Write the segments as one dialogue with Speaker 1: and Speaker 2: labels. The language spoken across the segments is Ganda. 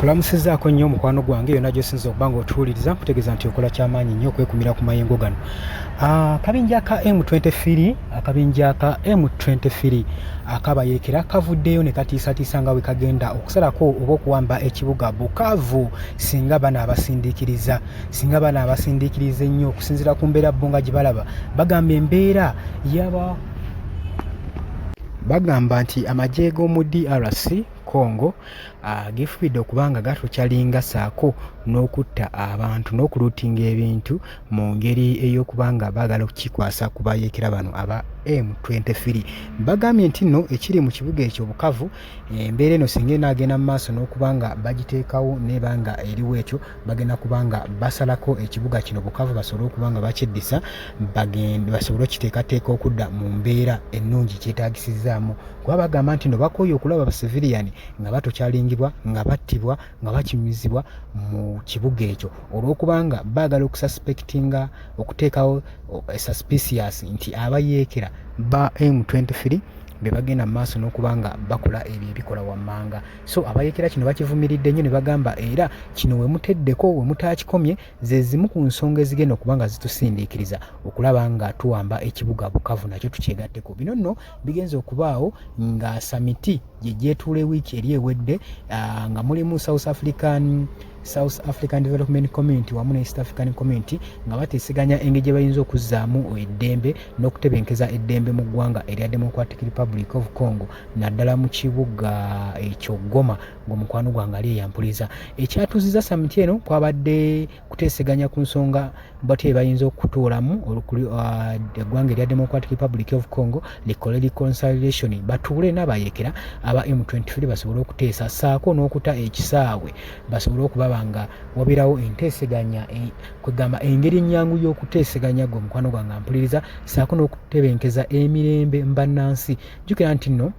Speaker 1: Nkulamusizaako nnyo mukwano gwange yonna gy'osinza okuba nga otuwuliriza, nkutegeeza nti okola kyamaanyi nnyo okwekumira ku mayengo gano. Akabinja ka M23, akabinja ka M23 akabayeekera kavuddeyo ne katiisatiisa nga bwe kagenda okusalako oba okuwamba ekibuga Bukavu singa banaabasindiikiriza, singa banaabasindiikiriza ennyo okusinziira ku mbeera bo nga gye balaba. Bagamba embeera yaba bagamba nti amagye g'omu DRC Congo geefubidde okuba nga gatokyalinga ssaako n'okutta abantu n'okuluutinga ebintu mu ngeri ey'okuba nga baagala okukikwasa ku bayeekera bano aba M23. Bagambye nti nno ekiri mu kibuga ekyo Bukavu, embeera eno singa enaagenda mu maaso n'okuba nga bagiteekawo n'eba nga eriwo ekyo, bagenda kuba nga basalako ekibuga kino Bukavu basobole okuba nga bakyeddisa basobole okukiteekateeka okudda mu mbeera ennungi kyetaagisizzaamu kuba bagamba nti no bakooye okulaba basiviriyani nga batokyalingibwa nga battibwa nga bakimizibwa mu kibuga ekyo olw'okubanga baagala okususpectinga okuteekawo suspicious nti abayeekera ba M23 be bagenda mu maaso n'okuba nga bakola ebyo ebikola wammanga. So abayeekera kino bakivumiridde nnyo ne bagamba era kino we muteddeko we mutaakikomye ze zimu ku nsonga ezigenda okuba nga zitusindiikiriza okulaba nga tuwamba ekibuga Bukavu nakyo tukyegatteko. Bino nno bigenze okubaawo nga samiti gye gyetuula wiiki eri ewedde, nga mulimu South African Development Community wamu ne East African Community nga bateeseganya engeri gye bayinza okuzzaamu eddembe n'okutebenkeza eddembe mu ggwanga erya Democratic Republic of Congo, naddala mu kibuga ekyo Goma. Ng'omukwano gwange ali eyampuliza, ekyatuuziza samiti eno kwabadde kuteeseganya ku nsonga batya bayinza okutuulamu eggwanga erya Democratic Republic of Congo likole reconciliation, batuule n'abayeekera aba M23 basobole okuteesa ssaako n'okuta ekisaawe basobole okubaba nga wabeerawo enteeseganya, kwegamba engeri ennyangu y'okuteeseganya. Gwe omukwano gwange ampuliriza, ssaako n'okutebenkeza emirembe mu bannansi, jjukira nti nno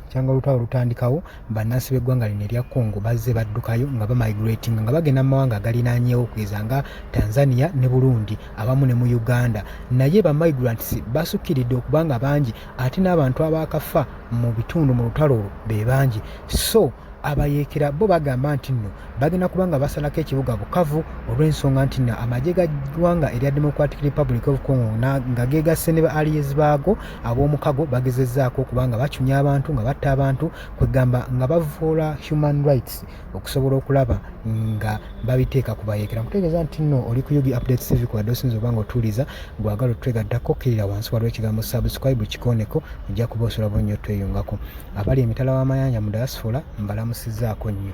Speaker 1: kyanga olutalo lutandikawo, bannansi b'eggwanga lino erya Congo bazze baddukayo nga bamigratinga nga bagenda mu mawanga agalinaanyeewo okugeza nga Tanzania ne Burundi, abamu ne mu Uganda. Naye ba migrants basukkiridde okuba nga bangi, ate n'abantu abaakafa mu bitundu mu lutalo olwo be bangi. So abayeekera bo bagamba nti nno bagenda kuba nga basalako ekibuga Bukavu olw'ensonga nti nno amagye ga ggwanga erya Democratic Republic of Congo nga geegasse ne ba allies baago ab'omukago bagezezzaako okuba nga bacunya abantu nga batta abantu, kwegamba nga bavoola human rights okusobola okulaba nga babiteeka ku bayeekera. Nkutegeeza nti nno oli ku UG Updates TV kubadde osinza oba nga otuuliza. Gwagala otwegattako, kkirira wansi, waliwo ekigambo "subscribe", kikooneko, ojja kuba osobola nnyo tweyungako. Abali emitala w'amayanja mu diaspora, mbalamusizzaako nnyo.